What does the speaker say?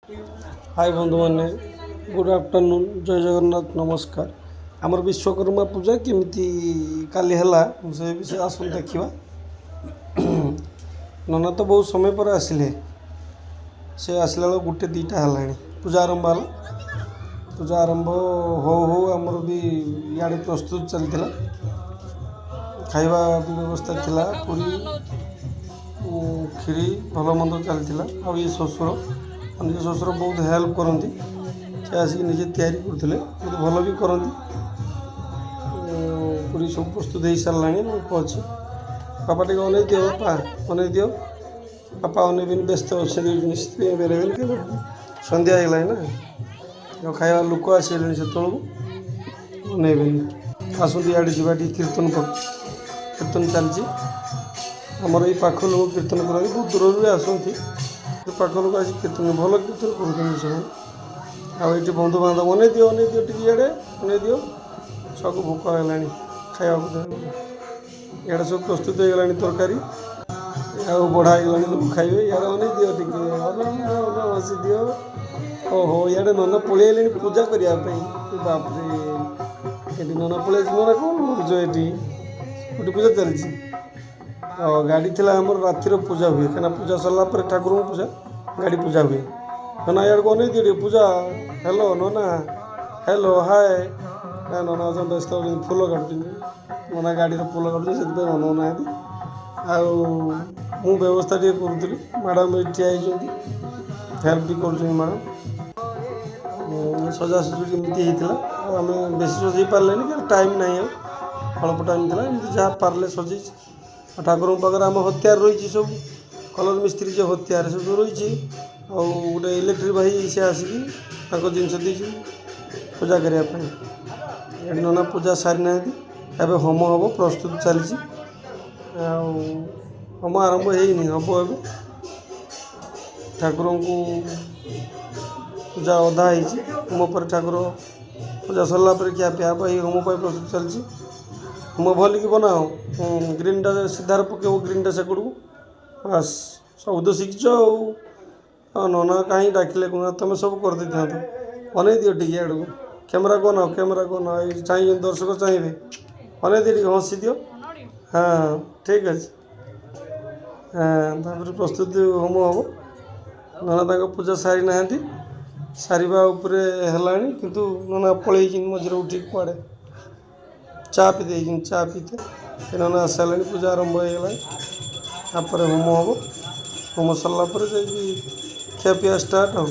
High ବନ୍ଧୁମାନେ, good afternoon, ଜୟ ଜଗନ୍ନାଥ, ନମସ୍କାର। ଆମର ବିଶ୍ୱକର୍ମା ପୂଜା କେମିତି କାଲି ହେଲା, ସେ ବିଷୟରେ ଆସନ୍ତୁ ଦେଖିବା। ନନା ତ ବହୁତ ସମୟ ପରେ ଆସିଲେ। ସେ ଆସିଲା ବେଳକୁ 1, 2ଟା ହେଲାଣି। ପୂଜା ଆରମ୍ଭ ହେଲା। ପୂଜା ଆରମ୍ଭ ହଉ ହଉ ଆମର ବି ଇଆଡ଼େ ପ୍ରସ୍ତୁତ ଚାଲିଥିଲା। ଖାଇବା ବି ବ୍ୟବସ୍ଥା ଥିଲା, ପୁରୀ, କ୍ଷୀରି, ଭଲ ମନ୍ଦ ଚାଲିଥିଲା। ଆଉ ଇଏ ଶ୍ୱଶୁର, ନିଜ ଶ୍ୱଶୁର ବହୁତ ହେଲ୍ପ କରନ୍ତି। ସେ ଆସିକି ନିଜେ ତିଆରି କରୁଥିଲେ, ବହୁତ ଭଲ ବି କରନ୍ତି। ପୁରୀ ସବୁ ପ୍ରସ୍ତୁତ ହେଇସାରିଲାଣି, ଅଳ୍ପ ଅଛି। ବାପା, ଟିକେ ଅନେଇ ଦିଅ। ବାପା, ଅନେଇ ଦିଅ। ବାପା ଅନେଇବେନି, ବ୍ୟସ୍ତ ଅଛନ୍ତି, ସେଥିପାଇଁ ବେରେବେନି। ସନ୍ଧ୍ୟା ହେଇଗଲାଣି ନା, ଆଉ ଖାଇବା ଲୋକ ଆସିଗଲେଣି, ସେତେବେଳକୁ ଅନେଇବେନି। ଆସନ୍ତୁ, ଇଆଡ଼େ ଯିବା ଟିକେ କୀର୍ତ୍ତନ ପାଖକୁ। କୀର୍ତ୍ତନ ଚାଲିଛି। ଆମର ଏଇ ପାଖ ଲୋକ କୀର୍ତ୍ତନ କରନ୍ତି, ବହୁତ ଦୂରରୁ ବି ଆସନ୍ତି। ପାଖ ଲୋକ ଆସି କୀର୍ତ୍ତନ, ଭଲ କୀର୍ତ୍ତନ କରୁଛନ୍ତି ସେମାନେ। ଆଉ ଏଇଠି ବନ୍ଧୁବାନ୍ଧବ। ଅନେଇ ଦିଅ, ଅନେଇ ଦିଅ ଟିକେ, ଇଆଡ଼େ ଅନେଇ ଦିଅ। ଛୁଆକୁ ଭୋକ ହେଲାଣି, ଖାଇବାକୁ ଦେବ। ଇଆଡ଼େ ସବୁ ପ୍ରସ୍ତୁତ ହେଇଗଲାଣି, ତରକାରୀ ଆଉ ବଢ଼ା ହେଇଗଲାଣି, ଲୋକ ଖାଇବେ। ଇଆଡ଼େ ଅନେଇ ଦିଅ ଟିକେ, ହସି ଦିଅ। ଓହୋ, ଇଆଡ଼େ ନନା ପଳେଇ ଆଇଲେଣି ପୂଜା କରିବା ପାଇଁ। ବାପରେ, ଏଠି ନନା ପଳେଇ ଆସିଛି। ନନା, କ'ଣ କରୁଛ ଏଠି? ଗୋଟେ ପୂଜା ଚାଲିଛି। ଆଉ ଗାଡ଼ି ଥିଲା ଆମର, ରାତିର ପୂଜା ହୁଏ, କାହିଁକିନା ପୂଜା ସରିଲା ପରେ ଠାକୁରଙ୍କ ପୂଜା, ଗାଡ଼ି ପୂଜା ହୁଏ। ନନା, ଇଆଡ଼କୁ ଅନେଇ ଦିଅ ଟିକେ ପୂଜା। ହ୍ୟାଲୋ ନନା, ହ୍ୟାଲୋ, ହାଏ। ନା, ନନା ଅଛନ୍ତି, ବ୍ୟସ୍ତ ଅଛନ୍ତି, ଫୁଲ କାଟୁଛନ୍ତି। ନନା ଗାଡ଼ିର ଫୁଲ କାଟୁଛନ୍ତି, ସେଥିପାଇଁ ଅନଉନାହାନ୍ତି। ଆଉ ମୁଁ ବ୍ୟବସ୍ଥା ଟିକେ କରୁଥିଲି। ମ୍ୟାଡ଼ାମ୍ ଏଇଠି ଠିଆ ହେଇଛନ୍ତି, ହେଲ୍ପ ବି କରୁଛନ୍ତି ମ୍ୟାଡ଼ାମ୍। ସଜାସଜି ଏମିତି ହେଇଥିଲା। ଆଉ ଆମେ ବେଶୀ ସଜେଇ ପାରିଲେନି, କାରଣ ଟାଇମ୍ ନାହିଁ, ଆଉ ଅଳ୍ପ ଟାଇମ୍ ଥିଲା। ଏମିତି ଯାହା ପାରିଲେ ସଜେଇଛି। ଆଉ ଠାକୁରଙ୍କ ପାଖରେ ଆମ ହତିଆର ରହିଛି ସବୁ, କଲର୍ ମିସ୍ତ୍ରୀ ଯେ ହତିଆର ସବୁ ରହିଛି। ଆଉ ଗୋଟେ ଇଲେକ୍ଟ୍ରିକ୍ ଭାଇ, ସେ ଆସିକି ତାଙ୍କ ଜିନିଷ ଦେଇଛନ୍ତି ପୂଜା କରିବା ପାଇଁ। ଏଠି ନନା ପୂଜା ସାରିନାହାନ୍ତି, ଏବେ ହୋମ ହେବ, ପ୍ରସ୍ତୁତ ଚାଲିଛି। ଆଉ ହୋମ ଆରମ୍ଭ ହେଇନି, ହେବ ଏବେ। ଠାକୁରଙ୍କୁ ପୂଜା ଅଧା ହେଇଛି। ହୋମ ପରେ, ଠାକୁର ପୂଜା ସରିଲା ପରେ ଖିଆ ପିଆ ହେବ। ଏଇ ହୋମ ପାଇଁ ପ୍ରସ୍ତୁତ ଚାଲିଛି। ହୋମ ଭଲିକି ବନାଅ। ଗ୍ରୀନଟା ସିଧାରେ ପକେଇବ, ଗ୍ରୀନଟା ସେକଡ଼କୁ। ବାସ୍, ସବୁ ତ ଶିଖିଛ। ଆଉ ହଁ, ନନା କାହିଁ ଡାକିଲେ କୁହ, ତମେ ସବୁ କରିଦେଇଥାନ୍ତ। ଅନେଇ ଦିଅ ଟିକେ ଆଡ଼କୁ, କ୍ୟାମେରାକୁ ଅନାଅ, କ୍ୟାମେରାକୁ ଅନାଅ। ଏଇ ଚାହିଁଛନ୍ତି, ଦର୍ଶକ ଚାହିଁବେ। ଅନେଇ ଦିଅ ଟିକେ, ହସି ଦିଅ। ହଁ, ଠିକ୍ ଅଛି। ହଁ, ତାପରେ ପ୍ରସ୍ତୁତି ହୋମ ହେବ। ନନା ତାଙ୍କ ପୂଜା ସାରି ନାହାନ୍ତି, ସାରିବା ଉପରେ ହେଲାଣି, କିନ୍ତୁ ନନା ପଳେଇଛନ୍ତି ମଝିରେ ଉଠିକି କୁଆଡ଼େ ଚା ପିଇ ଦେଇଛନ୍ତି, ଚା ପିଇତେ। ସେ ନନା ଆସିସାରିଲାଣି, ପୂଜା ଆରମ୍ଭ ହେଇଗଲାଣି। ତାପରେ ହୋମ ହେବ। ହୋମ ସରିଲା ପରେ ଯାଇକି ଖିଆପିଆ ଷ୍ଟାର୍ଟ ହେବ।